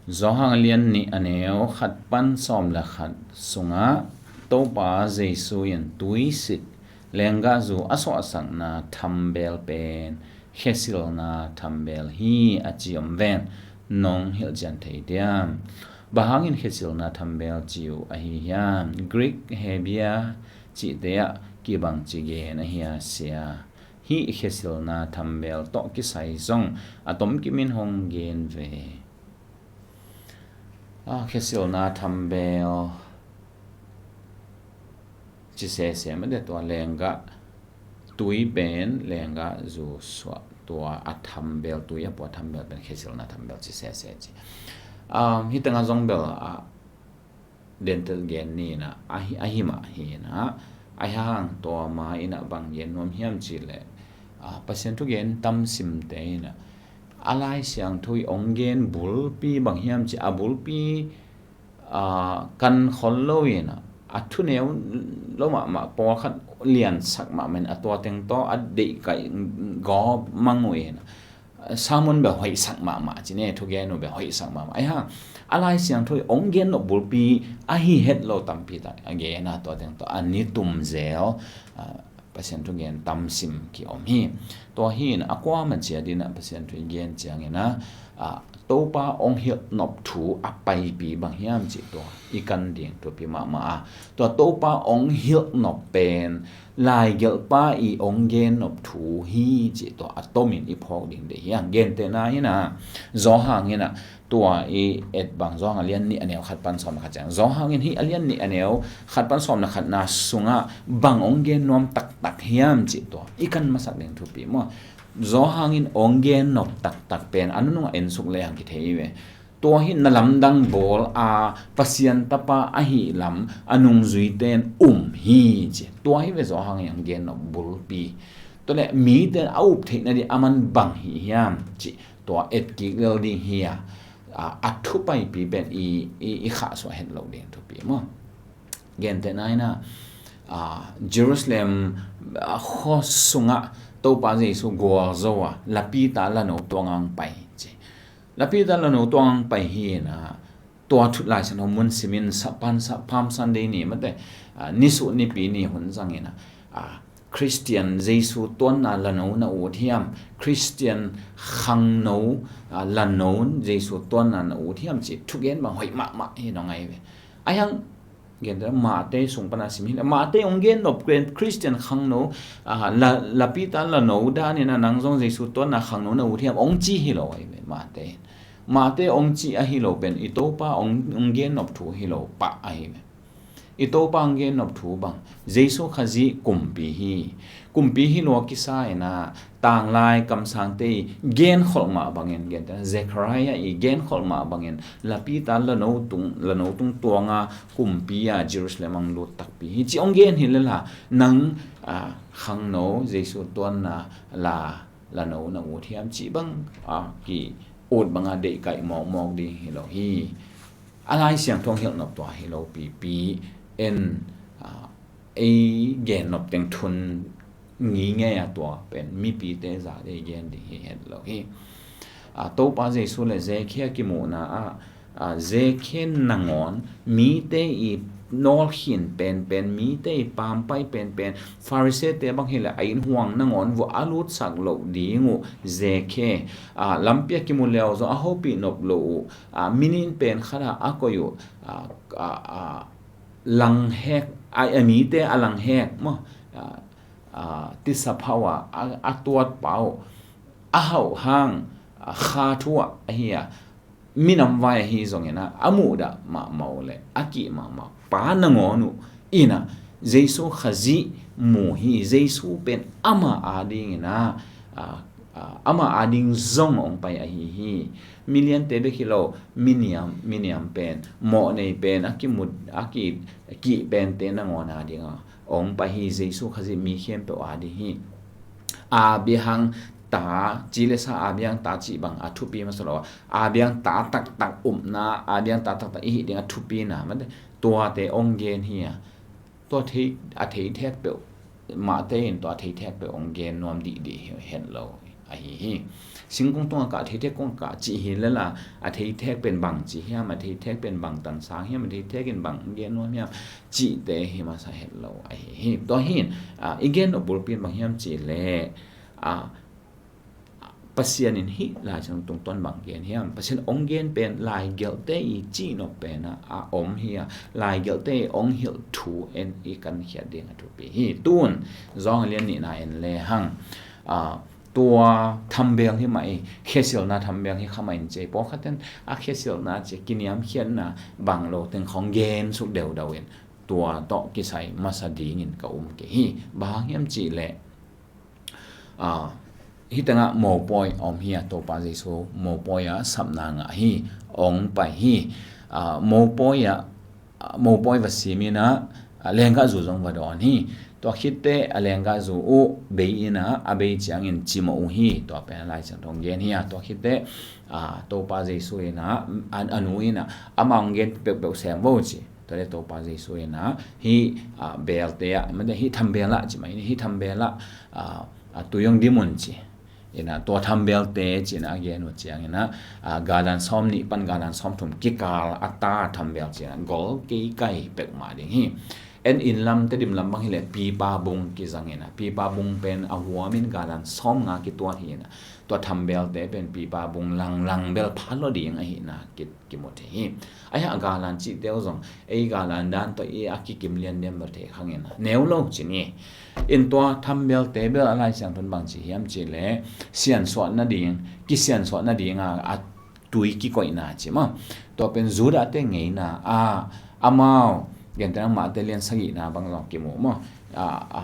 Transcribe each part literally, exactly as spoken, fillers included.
Johan a lian nih a neu khat pan sawm le khat sungah Topa Jesu in tuisik lenggahzu a suahsakna thambel pen khesilna thambel hi a ci om ven, nong hilhcian thei diam? Bang hangin khesilna thambel ci uh ahi hiam? Greek Hebia cihte ah kibang ci gen ahi a sia. Hih khesilna thambel tawh kisai zong a tomkim in hong gen ve. A khesilna thambel ci sese mah de, tua lenggah tui pen lenggahzu suah, tua a thambel, tui a pua thambel pen khesilna thambel ci sese ci. Um, hih tengah zong bel a dentel gen ni na, ahi, ahi mah hi na, ahi hang tua ma in a bang gen nuam hiam cih leh, a, Pasian thugen tamsimte in a, a Lai Siangtho i ong gen bulpi bang hiam cih, a bulpi, a, kan khol lo in a, a thuneu lo mahmah pawlkhat liansak mahmah in a tua teng tawh a deihkaih gawp mang uh in a, sermon bel hoihsak mahmah ci ne, thugen uh bel hoihsak mahmah. Ahi hang a Lai Siangtho i ong gen nop bulpi ahi het lo tampi tak a gen a, tua teng tawh a ni tum zel, a, Pasian thugen tamsim ki om hi. Tua hi in a kuamah ciat in a Pasian thu i gen ciangin a, a, Topa ong hilh nop thu a paipi bang hiam cih tua i kan ding thupi mahmah a, tua Topa ong hilh nop pen laigelhpa i ong gen nop thu hi cih tua a tomin i phawk ding deih hi. A gentehna hi na, Johan hi na, tua i et bang Johan a lian nih a neu khat pan sawm le khat ciang, Johan in hih a lian nih a neu khat pan sawm le khatna sungah bang ong gen nuam taktak hiam cih tua i kan masak ding thupi maw? Johan in ong gen nop taktak pen a nunung a ensuk le hang kithei ve. Tua hi na lamdang bawl a Pasian tapa ahi lam a nungzuite in um hi ci. Tua hi ve Johan in ong gen nop bulpi. Tua le mite in a up theihna ding a man bang hi hiam cih tua etkik lel ding hi a, a, a thu paipi pen i, i, i khahsuah het lo ding thupi maw? Gentehna in a, a, Jerusalem, a, khua sungah Topa Jesu gualzo a, lapita lano tuang ang pai ci. Lapita lano tuang ang pai hi na, tua thu Lai Siangtho mun simin sa pan sa Palm Sunday ni mate, a, nisuh nipi ni hun zangin a, a, Khristian Jesu tuanna lano na ut hiam? Khristian khangno, a, lano Jesu tuanna na ut hiam cih thugen bang hoih mahmah hi nong ai ve. Ahi hang gentehna Mate sung pana sim hi le, Mate ong gen nop pen Khristian khangno, a, la, lapita lano danin a nang zong Jesu tuanna khangno na ut hiam ong ci hi lo ai ve Mate. Mate ong ci ahi lo pen i Topa ong, ong gen nop thu hi lo pah ahi ve. I Topa ong gen nop thu bang Jesu Khazih kumpi hi. Kumpi hi lua kisa in a, tanglai kamsangte i genkholh mah bangin, gentehna Zechariah i genkholh mah bangin, lapita lano tung, lano tung tuanga kumpi a Jerusalem ang lut takpi hi ci ong gen hi le la, nang, a, khangno Jesu tuanna la lano na ut hiam cih bang, a, ki ut banga deihkaih mawkmawk ding hi lo hi. A Lai Siangtho ong hilh nop tua hi lo pipi in, a, ei gen nop teng thun ngingei a tua pen mipite zat ei gen ding hi het lo hi. A, Topa Jesu le Zekhia kimuhna ah, a, Zekhia nangawn mite i nawlkhin penpen, mite i pampai penpen, Pharisee-te bang hi le a innhuang nangawn vua a lutsak loh ding uh Zekhia, a, lampi a kimu leu zong a hopih nop loh uh, a, minin pen khat a a koih uh, a, a, a, langhek, a, a mite a langhek maw, a, a, tisa phau a, a, a tuat pau, a hauh hang, a, kha thu ah ahi a, minam vai ahi zongin a, a muhdah mahmah uh le a kih mahmah pa nangawn uh in a, Jesu Khazih mu hi. Jesu pen ama adingin a, a, a, ama ading zong ong pai ahi hi. Miliante bek hi lo, miniam, miniam pen, mawhnei pen, a kimut, a ki, kih pente nangawn ading a ong pai hi. Jesu Khazih mi khempeuh ading hi. A biahang ta, ci le sa a biahang ta cih bang a thupi masa lo a, a biahang ta taktak upna, a biahang ta taktak i hih ding a thupina mate, tuate ong gen hi a. Tua thei, a thei thek peuh, Mate in tua thei thek peuh ong gen nuam dihdih hi het lo. ahi hi. Singkung tungah kah, theithek kungah kah cih hi lel a, a theithek pen bang ci hiam, a theithek pen bang tansang hiam, a theithek in bang gen nuam hiam cihte hi masa het lo ahi hi. Tua hi in, a, i gen nop bulpi in bang hiam cih leh, a, Pasian in hih Lai Siangtho tungtawn bang gen hiam? Pasian hong gen pen laigelhte i cih nop pen a, a om hi a, laigelhte i hong hilh thu en i kankhiat ding a thupi hi. Tun Johan lian nihna en lehang, a, tua thambel hi mah i, khiasilna thambel hi kha mah in ci, pawlkhat in a khiasilna ci, kiniamkhiatna bang lo teng khong gen suk deudau in, tua tawh kisai masa dingin ka um kei hi. Bang hang hiam cih leh, a, hih tengah mopawi a om hi a, Topa Jesu mopawi a sapna ngah hi, hong pai hi. A, mopawi a, a, mopawi va sim in a, a, lenggahzu zong va dawn hi. Tua khit teh a lenggahzu uh bei in a, a bei ciangin cimawh uh hi. Tua pen a Lai Siangtho hong gen hi a, tua khit teh, a, Topa Jesu in a, a, a nu in a, amah hong gen peuhpeuh sem vo ci. Tua leh Topa Jesu in a, hih, a, belte ah, mate hih thambel ah ci mah in, hih thambel ah, a, a, tui hong dim un ci. In a, tua thambelte ci in a gen uh ciangin a, a, galan sawm nih pan galan sawm thum kikal a ta thambel ci in a, gol kei kai pek mah ding hi. En inn lam, Tedim lam bang hi leh pipa bung kizang in a, pipa bung pen a huam in galan sawm nga kituat hi in a, tua thambelte pen pipa bung langlang bel pha lo ding ahihna ki, kimu thei hi. Ahi a galan cihte uh zong ei galan dan tawh i a kikim lianlian bel thei khang in a, neu lo ci ni. In tua thambelte bel a Lai Siangtho in bang ci hiam cih leh siansuah nading, kisiansuah nading a, a tui kikoihna ci maw. Tua pen Judah te ngeina a, amau, gentehna Mate lian sagihna bang zong kimu maw. A, a,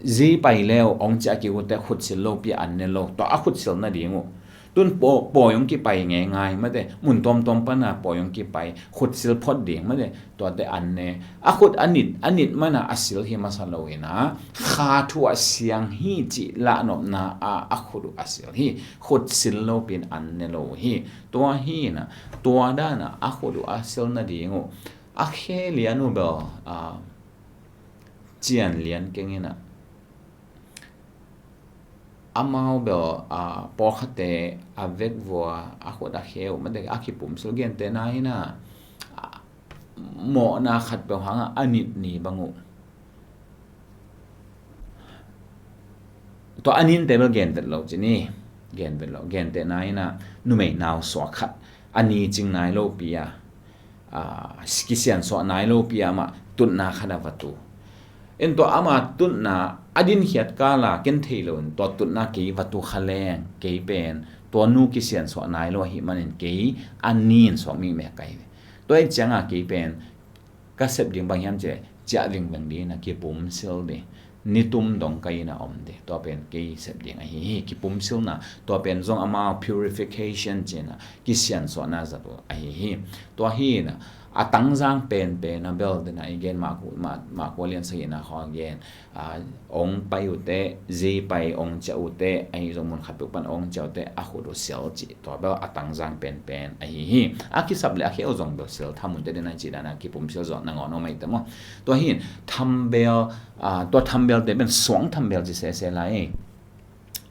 zi pai leu hong ciah kik uh teh khutsil lopi a an ne lo. Tua a khutsil nading uh. Tun paw, pawi hong kipai ngeingai, mate, mun tuamtuam pan a pawi hong kipai, khutsil phot ding, mate, tuate an ne. A khut a nit, a nit man a a sil hi masa lo in a, kha thu a siang hi cih lahnopna a, a khut uh a sil hi, khutsil lopi in an ne lo hi. Tua hi in a, tua dan a, a khut uh a sil nading uh. A khe lian uh bel, a, cian lian keng in a, amau bel, a, pawlkhatte a vekvua a khut a khe uh, mate a kipumsil gentehna in a, a, mawhna khatpeuh hang a a nit ni bang uh. Tua a ninte bel gen vet lo ci ni, gen vet lo, gentehna in a numei nau suak khat a ni cing nai lopi a, a, kisiansuah nai lopi a amah tutna khat a va tu. In tua ama tutna a dinkhiat kal a ken thei lo in tua tutna kei va tu kha leng, kei pen tua nu kisiansuah nai lo ahih manin kei a ni in suak mikmek ka hi ve. Tua hi ciang a kei pen ka sep ding bang hiam cih leh ciah vingveng ding in a kipumsil ding, nitum dong ka inn a om ding, tua pen kei sep ding ahi hi. Kipumsilna, tua pen zong amau purification ci in a, kisiansuahna zat uh ahi hi. Tua hi in a, a tangzang penpen a bel den a i gen mah, mah, mah kua lian sagihna khawng a gen, a, hong pai uh teh, zi pai hong ciah uh teh, ahi zong mun khatpeuh pan hong ciah uh teh, a khut uh sil cih, tua bel a tangzang penpen ahi hi. A kisap leh a khe uh zong bel sil tham un teh den a cih dan a kipumsil zawh nangawn om ahi teh maw. Tua hi in thambel, a, tua thambelte pen suang thambel ci sese lai.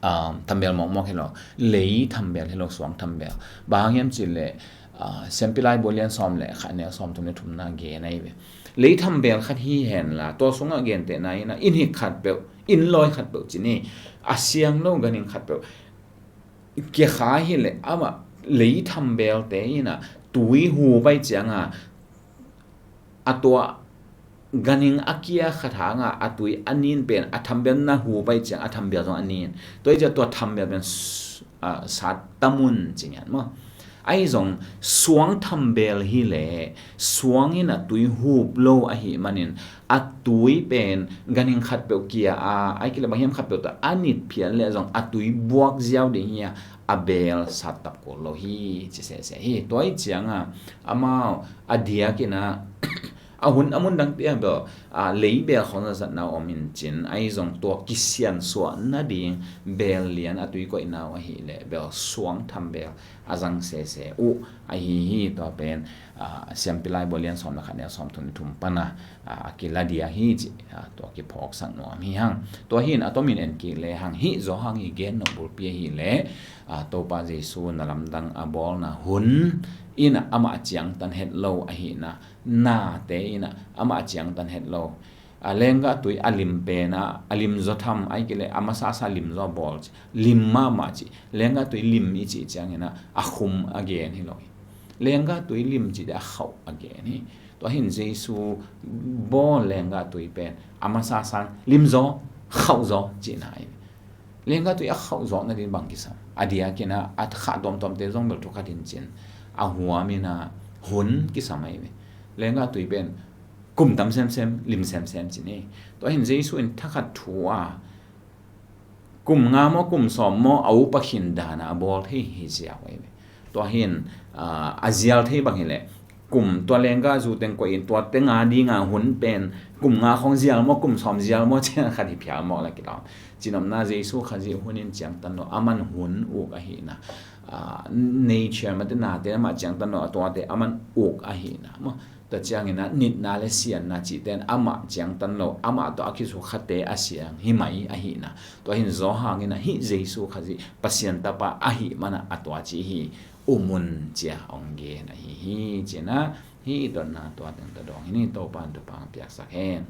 A, thambel mawkmawk hi lo, lei thambel hi lo, suang thambel. Bang hang hiam cih leh, a, Siampi Laibu lian sawm leh khat, neu sawm thum leh thumna gen ahi ve. Lei thambel khat hi hen la, tua sungah gentehna in a, inn hik khatpeuh, inn lawi khatpeuh ci ni, a siang lo ganhing khatpeuh kikha hi leh amah lei thambelte in a tui hu pai ciang a, a tua ganhing a kia khat hang a, a tui a nin pen a thambel na hu pai ciang a thambel zong a nin. Tua hi ciang tua thambel pen s-, a, sat tam un ci ngiat maw. Ahi zong suang thambel hi leh suang in a tui hup lo ahih manin a tui pen ganhing khatpeuh kia a, ahih kei leh bang hiam khatpeuh tawh a nit phial leh zong a tui buak ziau ding hi a, a bel sat tap kul lo hi ci sese hi. Tua hi ciang a, amau a diak in a, A hun a mun dangte ah bel, a, lei bel khawng zazatna om in cin, ahi zong tua kisiansuah nading bel lian a tui koihna uh ahih leh bel suang tham bel a zang sese uh ahi hi. Tua pen, a, Siampi Laibu lian sawm le khat, neu sawmthum le thum pan a, a, a kila diak hi cih, a, tua kiphawksak nuam hi hang. Tua hi in a tomin en kik le hang, hih zawh hang i gen nop bulpi ahih leh, a, Topa Jesu na lamdang a bawlna hun in a amah ciangtan het lo ahihna, nate in a amah ciangtan het lo. A, lenggah tui a lim pen a, a lim zaw tham, ahih kei leh a masasa lim zaw bawl cih, lim mahmah cih. Lenggah tui lim i cih ciangin a, a khum a gen hi lo hi. Lenggah tui lim cih teh a khauh a gen hi. Tua hi in Jesu bawl lenggah tui pen a masasa lim zaw, khauh zaw cihna hi. Lenggah tui a khauh zawh nading bang kisam? A diakin a, a khah tuamtuamte zong bel thu khat in cin, a huam in a hun kisam ahi ve. Lenggah tui pen kum tam semsem, lim semsem cin hi. Tua hi in Jesu in thakhat thu a, kum nga maw, kum sawm maw, a upa khin dan a a bawl thei hi ziau ahi ve. Tua hi in, a, a zial thei bang hi leh, kum tua lenggah zu teng koih in, tua teng a ding a hun pen kum nga khawng zial maw, kum sawm zial maw, ciang khat hi phial mawk le kilau. Cinopna Jesu Khazih hun in ciangtan lo, aman hun uk ahihna. A, nature, mate nate amah ciangtan lo, a tuate aman uk ahihna maw. Tua ciangin a nitna le sianna cihte in amah ciangtan lo, amah tawh a kisukhate a siang hi mai ahihna. Tua hi in zawh hangin a hih Jesu Khazih Pasian Tapa ahih man a, a tua ci hi, um un ci a hong gen ahi hi, ci in a, hih i dotna tua teng tawh dawng hi ni. Topa in thupha hong piaksak hen.